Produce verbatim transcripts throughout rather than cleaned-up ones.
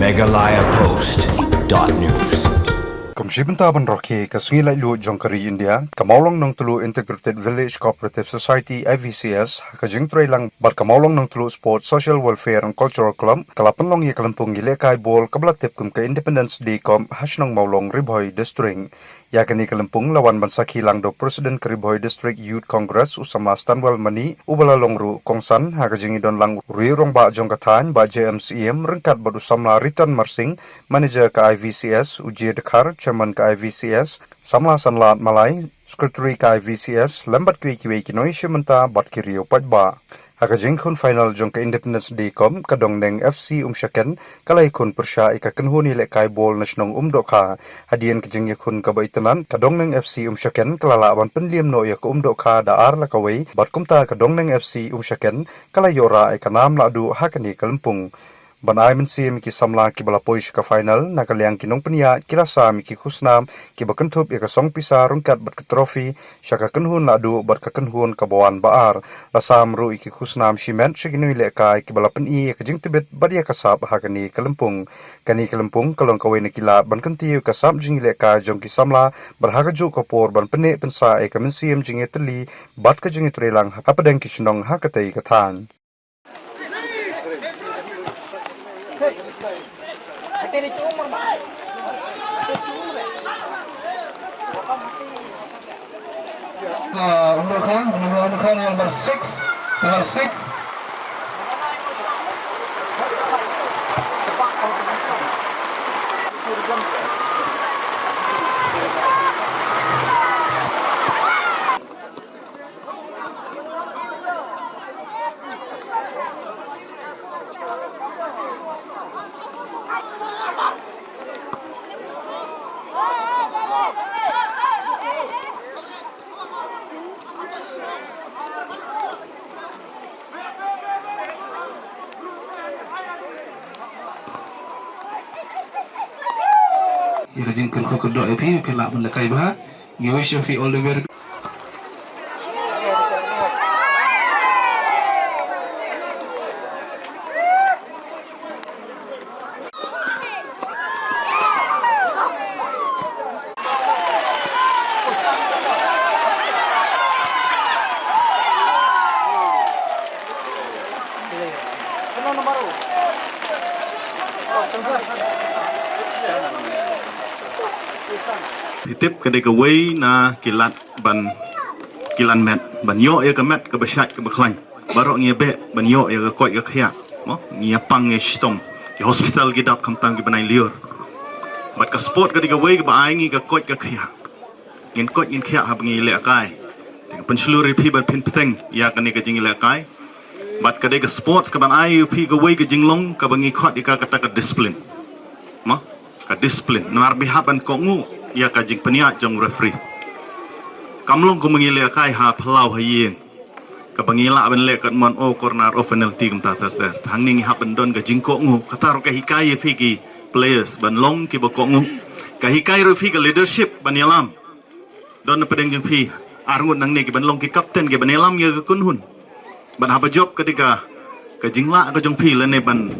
Meghalaya Post dot news. Kum shi bynta ban rakhe ka sngi laitluid jong ka ri India, ka Mawlong Nongtluh Integrated Village Cooperative Society, I V C S, ha ka jingtrei lang bad ka Mawlong Nongtluh Sports Social Welfare and Cultural Club, ka la pynlong ïa ka lympung ïalehkai ball kaba la tip kum ka Independence Day Cup ha shnong Mawlong, Ri Bhoi District. Ïa kane ka lympung la wan ban sakhi lang da u President ka Ri Bhoi District Youth Congress, u samla Stanwell Mani, uba la long ruh kongsan ha ka jingïadon lang u Rangbah jong ka thaiñ, Bah J M Syiem, ryngkat bad u samla Riton Marsing, Manager ka I V C S, u J Dkhar, Chairman ka I V C S, samla Sanlad Malai, Secretary ka I V C S, lem bad kiwei kiwei ki nongïashim bynta bad ki riew paidbah. Ha ka jingïakhun final jong ka Independence Day Cup, ka Dongneng F C Umshaken ka la ïakhun pyrshah ïa ka kynhun ïalehkai ball na shnong Umdohkha. Hadien ka jingïakhun kaba itynnad, ka Dongneng F C Umshaken ka la lah ban pynliem noh ïa ka Umdohkha da ar la kawei, bad kumta ka Dongneng F C Umshaken ka la ïoh rah ïa ka nam lahduh ha kane ka lympung. Ban ai mynsiem ïa ki samla kiba la poi sha ka final, na ka liang ki nongpynïaid ki la sam ïa ki khusnam kiba kynthup ïa ka song pisa ryngkat bad ka trophy sha ka kynhun lahduh bad ka kynhun kaba wan ba ar. La sam ruh ïa ki khusnam shimet sha ki nongïalehkai kiba la pyni ïa ka jingtbit bad ïa ka sap ha kane ka lympung. Kane ka lympung ka long kawei na ki lad ban kyntiew ïa ka sap jingïalehkai jong ki samla bad ha kajuh ka por ban pynneh pynsah ïa ka mynsiem jingïatylli bad ka jingïatreilang hapdeng ki shnong ha katei ka thaiñ. Uh, Umrah Khan, Umrah Khan, number six, number six. Ïa ka jingkyrkhu kyrdoh ïa phi, phi lah ban lehkai bha. We wish you all the very best. Phi tip ka dei kawei na ki lad ban, ki lad met, ban ïoh ïa ka met kaba shait kaba khlaiñ. Baroh ngi ïa beh ban ïoh ïa ka koit ka khiah. Mo, ngi ïa pang ngi shitom. Ki hospital ki dap khamtam ki bnai lyiur. Bad ka sport ka dei kawei kaba ai ngi ka koit ka khiah. Ngin koit ngin khiah haba ngi lehkai. Te nga pynshlur ïa phi ban phin bteng ïa kane ka jinglehkai. Bad ka dei ka sports kaban ai ïa phi kawei ka jinglong kaba ngi khot ïa ka kata ka discipline. Mo, ka discipline. Namar phi hap ban kohnguh ïa ka jingpynïaid jong referee. Kam long kum ngi lehkai ha phyllaw ha ïing. Kaba ngi lah ban leh katba mon o corner o penalty kumta ter ter. Hangne ngi hap ban don ka jingkohnguh. Kata ruh ka hikai ïa phi ki players ban long kiba kohnguh. Ka hikai ruh ïa phi ka leadership ban ïalam. Don na pdeng jong phi ar ngut nangne kiban long ki captain kiban ïalam ïa ka kynhun. Bad haba jop ka dei ka, ka jinglah ka jong phi lane ban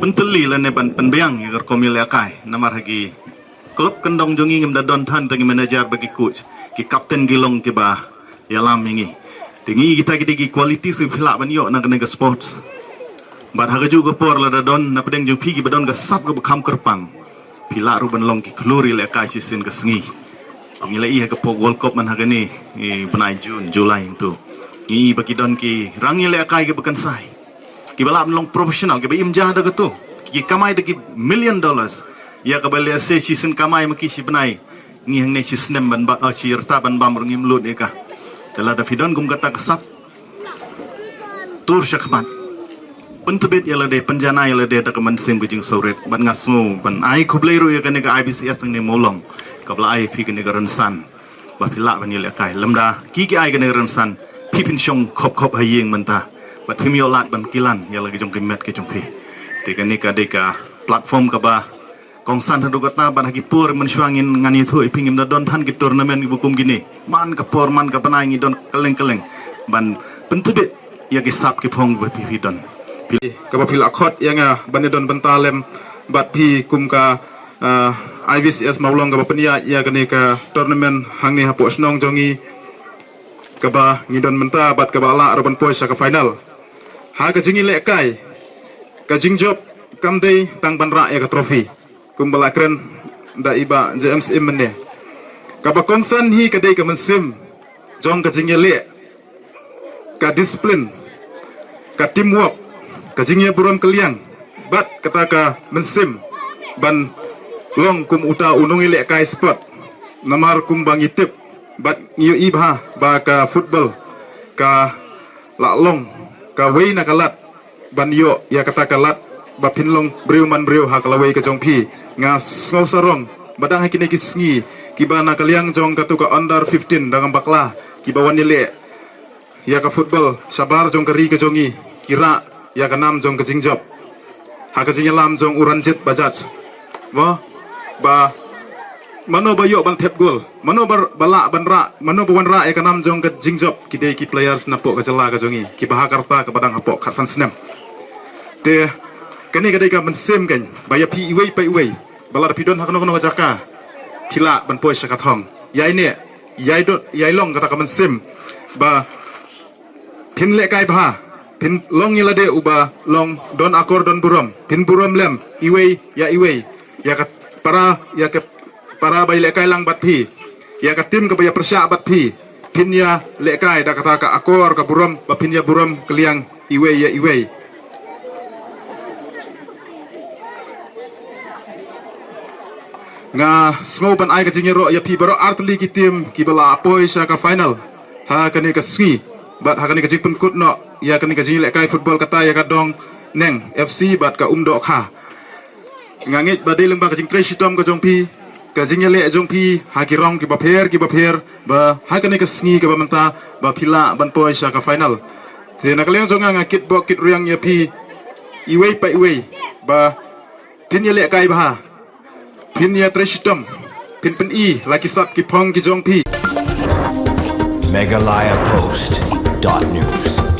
pyntylli lane ban pynbiang ïa ka rukom ïalehkai. Namar ha ki club kyndong jong ngi ngim da don than tang ki manager bad ki coach. Ki captain ki long kiba ïalam ïa ngi. Te ngi kita ki dei ki qualities kiba phi lah ban ïoh na kane ka sports. Bad ha kajuh ka por lada don na pdeng jong phi kiba don ka sap kaba kham kyrpang, phi lah ruh ban long ki khlur ïalehkai shisien ka sngi. Ngi la ïohi ha ka pok World Cup man ha kane, eh, bnai June, July hangto. Ngi ïohi ba ki don ki rang ïalehkai kiba kynsai. Kiba lah ban long professional, kiba im ja da kato. Ki kamai da ki million dollars. Ïa kaba lehse shisien kamai ma ki shi bnai. Ngi hangne shi snem ban ba, oh, shi rta ban bam ruh ngim lut ïa ka. Te lada phi don kum kata ka sap, tur shakhmat. Pyntbit ïa lade, pynjanai ïa lade da ka mynsiem ka jingsngewrit. Bad nga sngew ban ai khublei ruh ïa kane ka I B C S hangne Mawlong. Kaba la ai phi kane ka rynsan. Ba phi lah ban ïalehkai. Lymda ki ki ai kane ka rynsan, phi phin shong khop khop ha ïing mynta. Bad phim ïoh lad ban kilan ïa la ki jong ki met ki jong phi. Te kane ka dei ka platform kaba kongsan haduh katta bad ha ki por mynshuwa ngin ngan ïathuh ïa phi ngim da don than ki tournament kiba kum kine. Man ka por man ka bnai ngi don kylleng kylleng ban pyntbit ïa ki sap ki phong ba phi phi don. Phi, kaba phi la khot ïa nga ban ïadon bynta lem Bad phi kum ka, ah, I V C S Mawlong kaba pynïaid ïa kane ka tournament hangne hapoh shnong jong ngi, kaba ngi don mynta bad kaba la lah ruh ban poi sha ka final. Ha ka jingïalehkai, ka jingjop kam dei tang ban rah ïa ka trophy, kumba la kren da i Bah J M Syiem mynne. Kaba kongsan hi ka dei ka mynsiem jong ka jingïaleh, ka discipline, ka teamwork, ka jingïaburom kylliang bad kata ka mynsiem ban long kum uta u nongïalehkai sport. Namar kumba ngi tip bad ngi ïohi bha ba ka football ka la long kawei na ka lad ban ïoh ïa kata ka lad ba phin long briew man briew ha ka lawei ka jong phi. Nga sngewsarong ba dang ha kine ki sngi kiba na ka liang jong katu ka under fifteen dang bakla kiba wan ïaleh ïa ka football shabar jong ka ri ka jong ngi, ki rah ïa ka nam jong ka jingjop ha ka jingïalam jong u Ranjit Bajaj. Mo, ba mano ba ïoh ban thep gol, mano ba, ba lah ban rah, mano ba wan rah ïa ka nam jong ka jingjop, ki dei ki players napoh ka jylla ka jong ngi kiba ha ka rta kaba dang hapoh khatsan snem. Te kane ka dei ka mynsiem kan ba ïa phi iwei pa iwei ba lada phi don ha kano kano ka jaka, phi lah ban poi sha ka thong. Ïai neh, ïai dot, ïai long kata ka mynsiem ba phin lehkai bha, phin long ïa lade uba long don akor don burom, phin burom lem iwei ïa iwei, ïa ka para, ïa ka para ba ïalehkai lang bad phi, ïa ka team kaba ïa pyrshah bad phi, phin ïalehkai da kata ka akor ka burom ba phin ïaburom kylliang iwei ïa iwei. Nga sngew ban ai ka jingïaroh ïa phi baroh artylli ki team kiba la poi sha ka final ha kane ka sngi bad ha kane ka jingpynkut noh ïa kane ka jingïalehkai football kata ïa ka Dongneng F C bad ka Umdoh Kha. Nga ngeit ba dei lyngba ka jingtrei shitom ka jong phi, ka jingïaleh jong phi ha ki rong kiba pher kiba pher, ba ha kane ka sngi kaba mynta ba phi lah ban poi sha ka final. Te na ka liang jong nga, nga kitbok kitrwiang ïa phi iwei pa iwei ba phin ïalehkai bha, phin ïatrei shitom, phin pyni la ki sap ki phong ki jong phi. Meghalaya Post dot news.